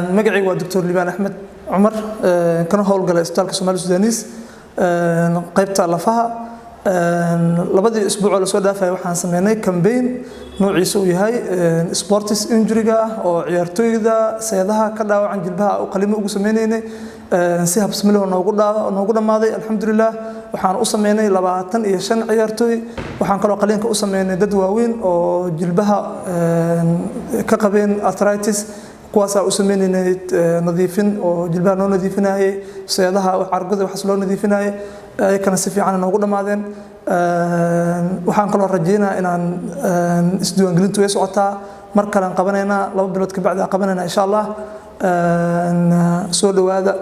Magacaygu waa Doctor Liibaan Axmed Cumar, kana howlgala Isbitaalka Somali Sudanese, qaybta lafaha. 2dii isbuucoo lasoo dhaafaya waxaan sameynay campaign noociisa uu yahay sports injury-ga ah, oo ciyaartooyda seedaha ka dhaawacan jilbaha u qalimo ugu sameyneynay. Si habsami leh noogu dhammaaday, alxamdulilah. Waxaan u sameynay 25 ciyaartooy. Waxaan kaloo qaliinka u sameynay dad waaweyn oo jilbaha ka qabeen arthritis, kuwaasaa u sameynaynay nadiifin oo jilbaha noo nadiifinayay, seedaha, cargada, waxaas loo nadiifinayay. Ayakana si fiican noogu dhammaadeen. Waxaan kaloo rajeynaa inaan isdiiwaangelintu way socotaa, mar kalean qabanaynaa, 2 bilood kabacdi aan qabanaynaa, insha Allah. Soo dhowaada.